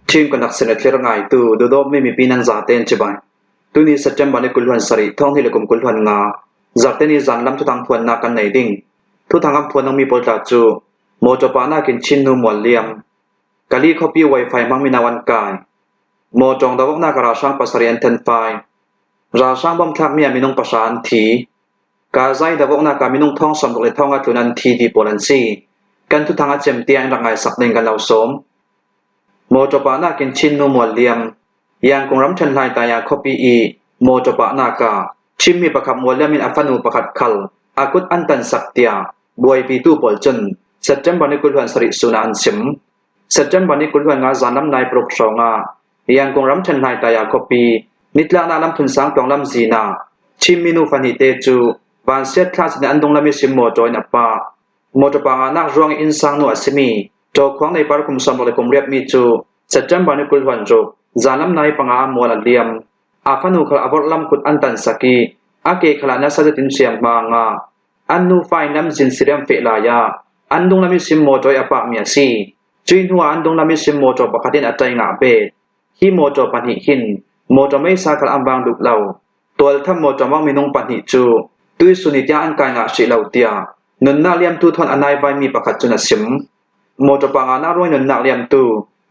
Chin kanak senator ngaitu dawdawmi mipi nan zaten cibai. Tuni September ni 27 thong hi le kum 25 zarhteni zan lam thuthang phuannak kan nei ding. Thuthang an phuan mi pawl tla cu motor pa nakin Chin nu mual liam. Kali khuapi wifi hmang mi an kai. Mawṭawng dawhnak ralhrang pasarih an thenfai. Ralhrang bomb thlakmi ah minung pahra an thi. Gaza i dawhnak ah minung thong 60 le thong a tlun an thi ti pawl an si. Kan thuthang a cem tiah in rak ngaisak ding kan lo sawm. Mawṭaw pah nakin Chin nu mual liam. Yangkung ramṭhen Hlaitaya khuapi i mawṭaw pahnak ah Chinmi pakhat mual liam in a fanu pakhat khal a kut an tansak tiah buaipitu pawl cun September ni 27 sun ah an chim. September ni 25 zanlam nai paruk hrawng ah Yangkung ramṭhen Hlaitaya khuapi nitlaknak lamphun tluang lamzin ah Chinmi nu fahnih te cu vansiat thla sin an dunglam i sim mawṭaw in a pah. Mawṭaw pa ngahnak ruang i innsang nu a simi Ṭawkhuang lei par kum 60 le kum riatmi cu September ni 26 zanlam nai panga ah mual a liam. A fanu khal a vorhlam kut an tansak i a ke khal ah nasa zetin hriamhma a ngah. An nufa in lamzin siriam feh lai ah an dunglam i sim mawṭaw i a pahmi a si. Cui hnu ah an dunglam i sim mawṭaw pakhat in a ṭai ngah bet. Hi mawṭaw pahnih hin mawṭaw meisa khal an vang duh lo. Tualtham mawṭaw mang minung pahnih cu tuisun i tiang an kai ngah hrih lo tiah nunnak liamtu thawn a naivaimi pakhat cun a chim. Mawṭaw panga nak ruang nunnak liamtu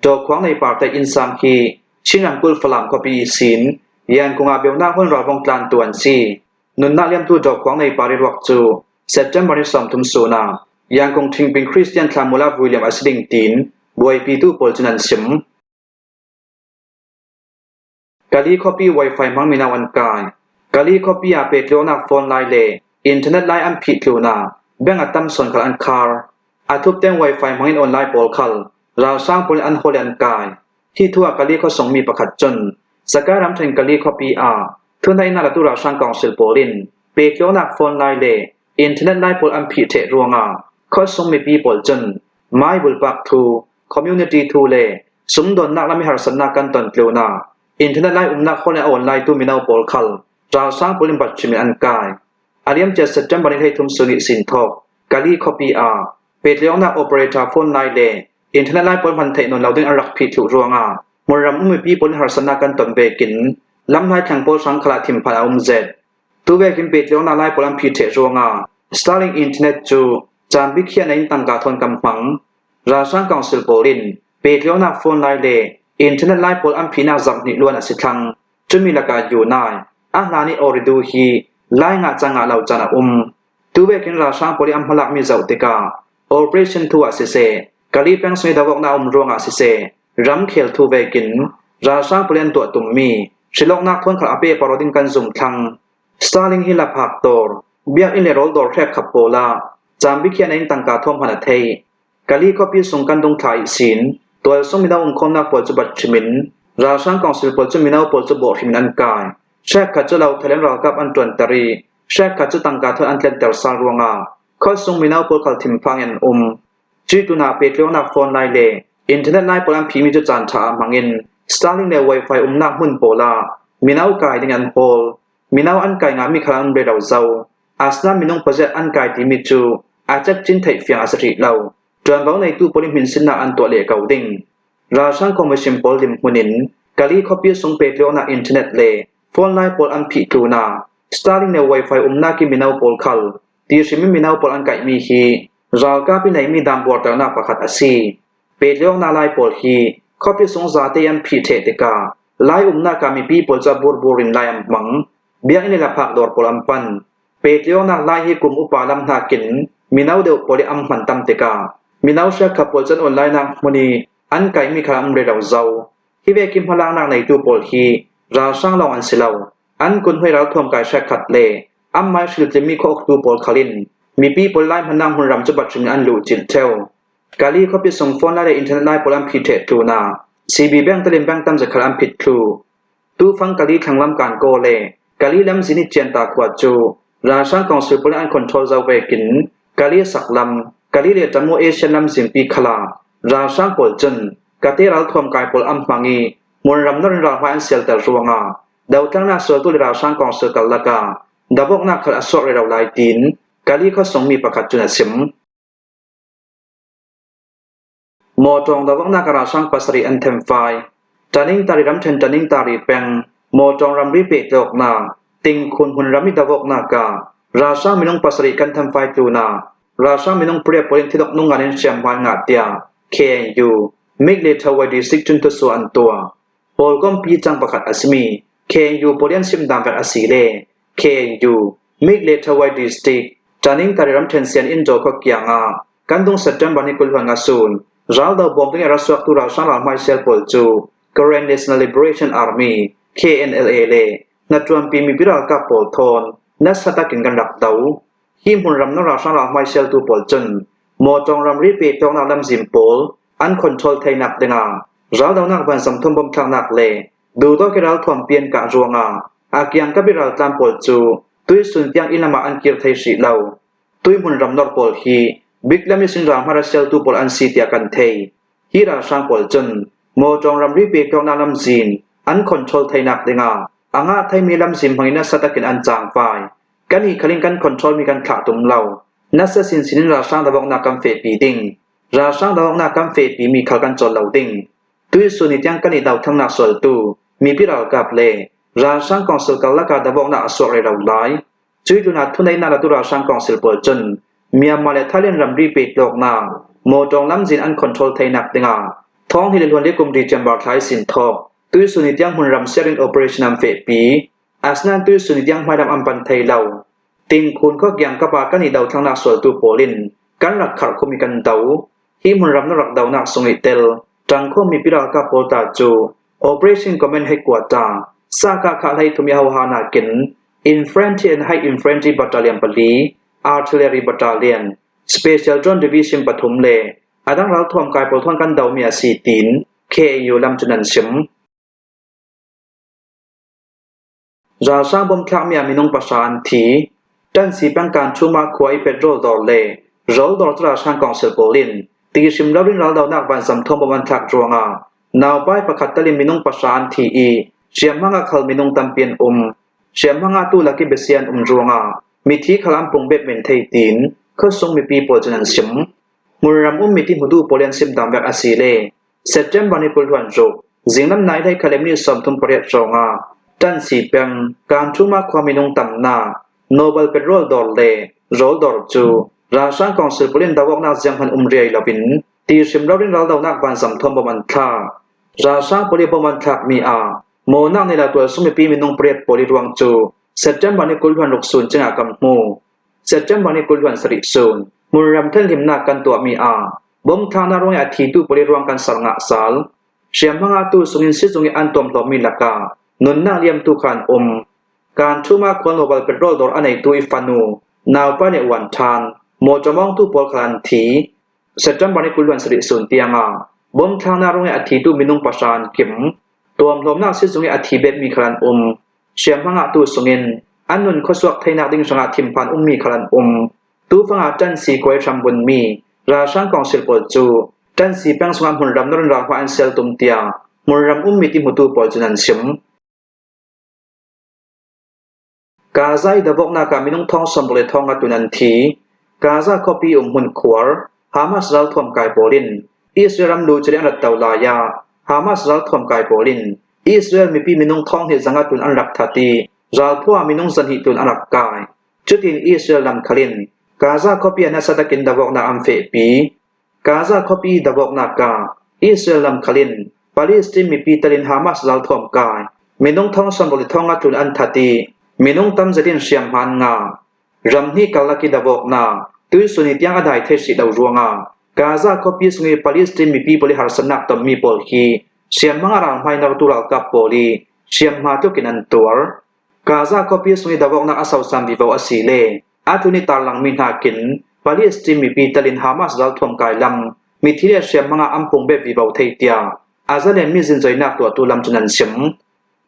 Dawkhuang lei parte innsang hi Chin ramkulh Falam khuapi i sin Yankung ah bionak hmun ralvong tlantu an si. Nunnak liamtu Dawkhuang lei par i ruak cu September ni 30 sun ah Yankung Thingping Christian thlamul ah vui liam a si ding tiin buaipitu pawl cun an chim. Kali khuapi wifi hmang mino an kai. Kali khuapi ah pehtlaihnak phone lai le internet lai an phih tlun ah bank a tam sawn khal an khar. A thupteng wifi hmang in online pawl khal ralhrang pawl in an hawl i an kai. Hi thu ah Kali khuasung mi pakhat cun Sakai ramṭhen Kali khuapi ah thuhnaihnak latu ralhrang council pawl in pehtlaihnak phone lai le internet lai pawl an phih ṭheh ruangah khuasung mipi pawl cun Mai bulpak thu, community thu le Sumdawnnak lam i harsatnak kan ton tlun ah internet lai umnak hall in a awn laitu mino pawl khal ralhrang pawl in bat hrim in an kai. A liamcia September ni 13 suni sin thawk Kali khuapi ah pehtlaihnak operator phone lai le internet lai pawl hman theih nawn lo ding an rak phih thlu ruangah hmunram um mipi pawl in harsatnak kan ton vekin lamhlai thlang pawl hrang khal ah thinphan a um zet. Tu vekin pehtlaihnak lai pawl an phih ṭheh ruangah Starlink internet cu caan bikhiahnak in tangka thawn kan hmang. Ralhrang council pawl in pehtlaihnak phone lai le internet lai pawl an phihnak zarhhnih luan a si thlang. Cumi lakah Yunai, a hlan i Ooredoo hi lai ngah cang ah lo caan a um. Tu vekin ralhrang pawl i an hmalakmi zoh tikah operation thu ah siseh, Kali peng sung i dawknak um ruangah siseh, ramkhel thu vekin ralhrang pawl i an tuah tummi hriloknak thawn khal a pe paro ding kan zum thlang. Starlink hi laphak dawr, biakinn le rawl dawr hrek khap pawl ah caan bikhiahnak in tangka thawm hman a theih. Kali khuapi sung kan dungthla i sin, tualsung mino umkhawmnak pawl cu bat hrim in, ralhrang council pawl cu mino pawl cu bawh hrim in an kai. Hrekkhat cu lothal in ralkap an ṭuanter i hrekkhat cu tangka thon an tlenter sal ruangah khuasung mino pawl khal thinphang in an um. Cui tun ah pehtlaihnak phone lai le internet lai pawl an phihmi cu caanṭha ah hmang in Starlink le Wi-Fi umnak hmun pawl ah mino kai ding an hawl. Mino an kai ngahmi khal an re lo zau. Asinain minung pazet an kai timi cu a cekcin theihfiang a si rih lo. Ṭuanvo neitu pawl i hminsinnak an tuah leh ko ding. Ralhrang commission pawl limhmun in Kali khuapi sung pehtlaihnak internet le phone lai pawl an phih tlun ah Starlink le Wi-Fi umnak i mino pawl khal ti hrim in mino pawl an kaihmi hi ralkap i neihmi dangbuarternak pakhat a si. Pehtlaihnak lai pawl hi khuapi sung zate an phih ṭheh tikah lai umnak ah mipi pawl cu a burbur in lai an hmang. Biakinn le laphak dawr pawl an pan. Pehtlaihnak lai hi kum upa lam hnakin mino deuh pawl i an hman tam tikah mino hriakha pawl cu an online nak hmun i an kaimi kha an um rih lo zau. Hi vekin hmalaknak neitu pawl hi ralhrang lawng an si lo. An kunhmai ralthuam kai hriakkhat le anmah hriltlimi khua uktu pawl khal in mipi pawl lai hmannak hmunram cu bat hrim in an luh cil ṭheo. Kali khuapi sung phone lai le internet lai pawl an phit ṭheh tlun ah CB bank talin bank tam zakhal an phit thlu. Tufang Kali thlanglam kaan kaw le Kali lamzin i Cianta khua cu ralhrang council pawl nih an control zau vekin Kali saklam, Kali le Tamu Asian lamzinpi khal ah ralhrang pawl cun Kate ralthuam kai pawl an hmang i hmunram narin ralhmai an sialter ruangah dotlangnak sualtu le ralhrang council karlak ah davoknak khal a suak rero lai tiin Kali khuasung mi pakhat cun a chim. Mawṭawng dawaknak ralhrang pasarih an themfai. Taningtari ramṭhen Taningtari peng Mawṭawng ramri pehtlawknak Tingkhun hmunram i dawaknak ah ralhrang minung pasarih kan themfai tlun ah ralhrang minung pariat pawl in thidok nungan in hriamhman ngah tiah KNU Mik le Thawai District cun thusuah an tuah. Pawlkompi cang pakhat a simi KNU pawl i an simdan vek a si le KNU Mik le Thawai District Taningtari ramṭhen sianginn Indaw khua kiang ah Kan dung September ni 20 nga sun, raldo bawm ding i rasuaktu ralhrang ralhmaisial pawl cu Karen National Liberation Army KNLA le hnaṭuanpi mipi ralkap pawl thawn nasa takin kan rak do. Hi hmunram na ralhrang ralhmaisialtu pawl cun mawṭawng ramri pehtawknak lamzin pawl an control theinak dingah raldonak vansam thum bomthlaknak le duhdawt i ralthuam pian kah ruangah a kiangkap i raltlam pawl cu tuisun tiang inn lam ah an kir thei hrih lo. Tuihmun ramnor pawl hi Biklam i Sinrang hmarasialtu pawl an si tiah kan thei. Hi ralhrang pawl cun mawṭawng ramri pekṭawknak lamzin an control theinak dingah a ngah theimi lamzin hmangin nasa takin an cangfai. Kan i khalin kan control mi kan thlah tum lo. Nasa sinsin in ralhrang dawaknak kan fehpi ding. Ralhrang dawaknak kan fehpi mi khal kan cawl lo ding. Tuisun i tiang kan i dothangnak sualtu mipi ralkap le ralhrang council karlak ah dawaknak a suak rero lai. Cui tlun ah thuneinak la tu ralhrang council pawl cun Myanmar le Thailand ramri pehtlawknak mawṭawng lamzin an control theinak dingah thawng hi le hluan le kum December thla i sin thawk tuisun i tiang hmunram sharing operation an fehpi. Asinain tuisun i tiang hmailam an pan thei lo. Tingkhun khuakiang kap ah kan i dothlangnak sualtu pawl in kan rak kharh khum i kan do. Hi hmunram na rak donak sung i tel ṭangkhawm mipi ralkap pawl ta cu Operation Command Headquarter Saka kha hlei thum i hoha nakin Infantry and High Infantry Battalion pali, Artillery Battalion, Special Drone Division pathum le a dang ralthuam kai pawl thawng kan domi a si tiin KNU lam cun an chim. Ralhrang bomthlakmi ah minung pahra an thi. Ṭansi pengkan Chuma khua i petrol dawr le rawl dawr cu ralhrang council pawl in tihrim loin raldohnak vansam thawng bom an thlak ruangah naupai pakhat tal in minung pahra an thi i hriamhmang a khal minung tampi an um. Hriamhmang ah tu lak i biasi an um ruangah mithi khal an pung bet men thei tiin khuasung mipi pawl cun an sim. Hmunram um miti hmutu pawl an sim dang vek a si le September ni 20 ruk zinglam nai hlei khalem ni 38 hrawngah Ṭansi peng Kanṭhuma khua minung tamnak Nobel petrol dawr le rawl dawr cu ralhrang council pawl in dohawknak zianghman um riai loin ti hrim loin raldohnak vanzam thawm bom an thlak. Ralhrang pawl i bom an thlakmi ah mawnak nih la tualsung mipi minung pariat pawl i ruang cu September ni 26 sun cingah kan hmu. September ni 27 sun hmunram thenhlimnak kan tuahmi ah Bomthlaknak ruang i a thitu pawl i ruang kan ser ngah sal. Hriamhmang ah tu sungin sizung i an tuamhlawmmi lakah nunnak liamtu kha an um. Kaan ṭhum ah khual Nobel petrol dawr a neitu i fanu, naupa nih a uan ṭhan. Mawṭaw mawngtu pawl kha an thi. September ni 27 sun tiangah bomthlaknak ruang i a thitu minung pahra an kim. Tuamhlawmnak sizung i a thi betmi kha an um. Hriamhmang ah tu sungin an nun khuasuak theinak ding hrangah thinphan ummi kha an um. Tufang ah ṭansi kuai hram bunmi ralhrang council pawl cu ṭansi peng chungah hmunram na run ralhma an sial tum tiah hmunram ummi ti hmutu pawl cun an chim. Gaza i davoknak ah minung thong sawmruk le thong nga tun an thi. Gaza khuapi um hmunkhuar Hamas ralthuam kai pawl in Israel ram luchil an rat to lai ah Hamas ralthuam kai pawl in Israel mipi minung thong hi zanga tun an rak that i ralphu ah minung zahnih tun an rak kai. Cutin Israel lamkhal in Gaza khuapi ah nasa takin dawaknak an fehpi. Gaza khuapi dawaknak ah Israel lamkhal in Palestine mipi tal in Hamas ralthuam kai minung thong sawmruk le thong nga tlun an that i minung tam zat in hriamhma an ngah. Ramhnih karlak i dawaknak tuisun i tiang a dai thai hrih lo ruangah Gaza khuapi chung i Palestine mipi pawl i harsatnak tonmi pawl hi hriamhmang a ralhmai nartu ralkap pawl i hriamhma tluk in an tuar. Gaza khuapi sung i dawaknak a sosam vivo a si le atu nih tarlangmi hna kin Palestine mipi tal in Hamas ralthuam kai lam mithi le hriamhmang ah an pung bet vivo thei tiah a zalenmi zinzoinak tuahtu lam cun an chim.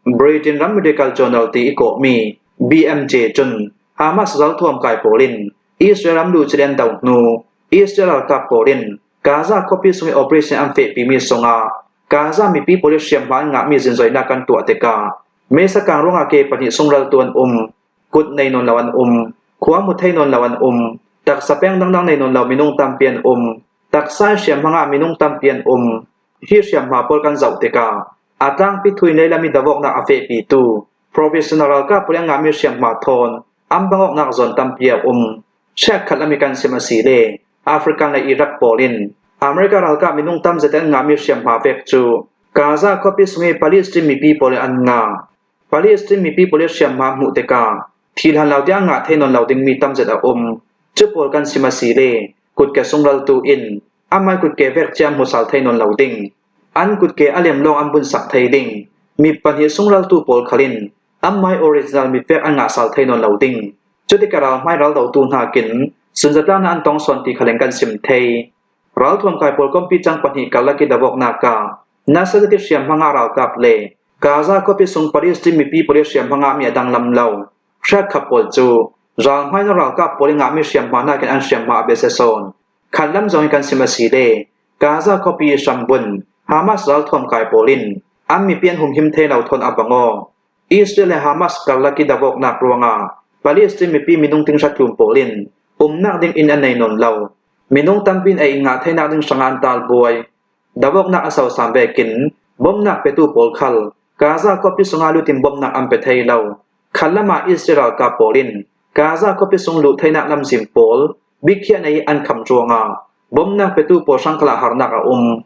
Britain ram medical journal ti i kawhmi BMJ cun Hamas ralthuam kai pawl in Israel ram luchil an do hnu Israel ralkap pawl in Gaza khuapi sung i operation an fehpimi sungah Gaza mipi pawl i hriamhma an ngahmi zinzoinak kan tuah tikah Mesa kang ruangah ke pahnih sungral tu an um, kut nei nawn lo an um, khua mu thei nawn lo an um, taksa peng dangdang nei nawn lo minung tampi an um. Taksa in hriamhma ah minung tampi an um. Hi hriamhma pawl kan zoh tikah a tlangpi thui lei lam i dawawknak a fehpitu professional ralkap pawl i an ngahmi hriamhma thawn an bangawknak zawn tampi a um. Chiakkhat lam i kan sim a si le African le Iraq pawl in America ralkap minung tamzet an ngahmi hriamhma vek cu Gaza khuapi sung i Palestine mipi pawl i an ngah. Palestine mipi pawl i hriamhma hmuh tikah thilhan lo tiang ngah thei nawn lo dingmi tamzet a um. Cu pawl kan sim a si le kutke sungral tu in amah kutke vek cia hmusal thei nawn lo ding. An kutke a lem lawng an bun sak thei ding. Mi pahnih sungraltu pawl khal in anmah original mifek an ngah sal thei nawn lo ding. Cutikah ralhmai raldotu hna kin sunzatlaknak an tong sawn ti khal in kan sim thei. Ralthuam kai pawl kompi cang pahnih karlak i dawawknak ah nasa zati hriamhma ngah ralkap le Gaza khuapi sung Palestine mipi pawl i hriamhma ngahmi a danglam lo. Hriatkhat pawl cu ralhmai na ralkap pawl i ngahmi hriamhma nakin an hriamhma a biasa sawn. Khat lam zong in kan sim a si le Gaza khuapi i hrambun Hamas ralthuam kai pawl in an mipi an humhim thai lo thawn a bang aw. Israel le Hamas karlak i dawawknak ruangah Palestine mipi minung tinghra tlum pawl in umnak ding inn an nei nawn lo. Minung tampi in ei ngah theinak ding hrangah an tal buai. Dawawknak a sosam vekin bawmhnak petu pawl khal Gaza khuapi sungah lutin bawmhnak an pe thai lo. Khat lam ah Israel ralkap pawl in Gaza khuapi sung luh theinak lamzin pawl bikhiah nei an kham ruangah bawmhnak petu pawl hrangkal ah harnak a um.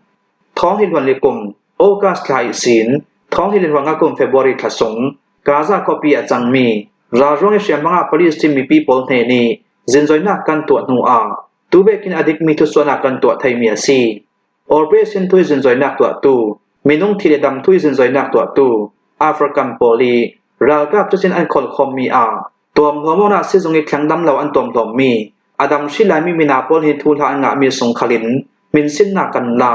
Thawng hi hluan le kum August thla i sin thawng hi le hluan nga kum February thla sung Gaza khuapi a cangmi ralruang i hriamhmang ah Palestine mipi pawl hne nih zinzoinak kan tuah hnu ah tubekin a dikmi thusuahnak kan tuah theimi a si. Operation thui zinzoinak tuahtu, minung thi le dam thui zinzoinak tuahtu African pawl i ralkap cucin an kholkhawmmi ah tuamhlawm ah sizung i thleng dam lo an tuamhlawmmi a dam hri laimi mina pawl hi thu hlah an ngahmi sungkhal in minsinnak kan la.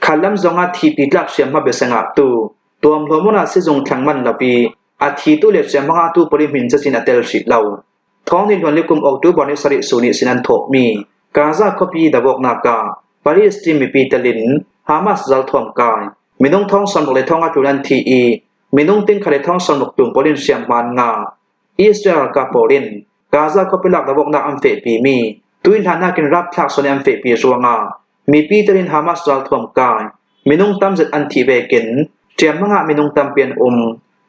Khalam zong ah thipi tlak hriamhma biasengah tu tuamhlawm ah sizung thleng man lo i a thitu le hriamhma ngahtu pawl i min cazin a tel hrih lo. Thawng nih hluan kum October ni sarih su nih sin an thawhmi Gaza khuapi dawawknak ah Palestine mipi tel in Hamas ralthuam kai minung thong sawmruk le thong a tlun an thi i minung tingkhat le thong sawmruk tlung pawl in hriamhma an ngah. Israel ralkap pawl in Gaza khuapi lak dawawknak an fehpimi tuihlan nakin rapthlak sual in an fehpi ruangah mipi tel in Hamas ralthuam kai minung tamzet an thih vekin hriamhma ah minung tampi an um.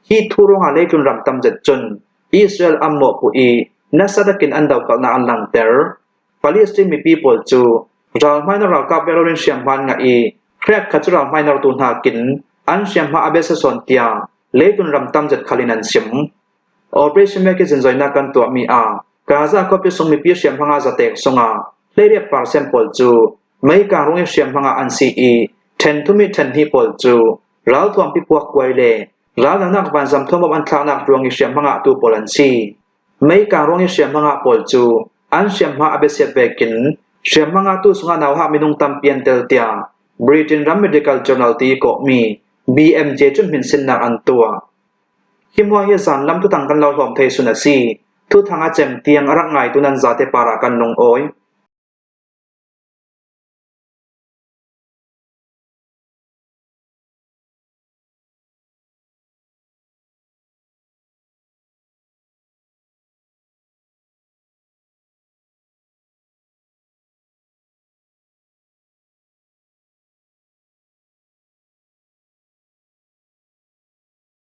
Hi thu ruangah leitlun ram tamzet cun Israel an mawhpuh i nasa takin an dokalnak an langhter. Palestine mipi pawl cu ralhmai na ralkap verorin hriamhma an ngah i hrek kha cu ralhmai nartu hna kin an hriamhma a biasa sawn tiah leitlun ram tamzet khal in an chim. Operation Mekizin zoinak kan tuahmi ah Gaza khuapi sung mipi hriamhma nga zatek sungah 18% pawl cu meikang rung i hriamhma nga an si i ṭhen thum i ṭhen hnih pawl cu ralthuam pipuak kuai le Raldohnak vanzam thawngpang an thlaknak ruang i hriamhma ngahtu pawl an si. Meikang ruang i hriamhma ngah pawl cu an hriamhma a biasiat vekin hriamhma ngahtu sungah nauhak minung tampi an tel tiah Britain ram Medical Journal ti i kawhmi BMJ cu hminsinnak an tuah. Hi hmuah hi zanlam tutang kan lo hlawm thei sun a si. Thuthang a cem tiang a rak ngaitu nan zate par ah kan lungawi.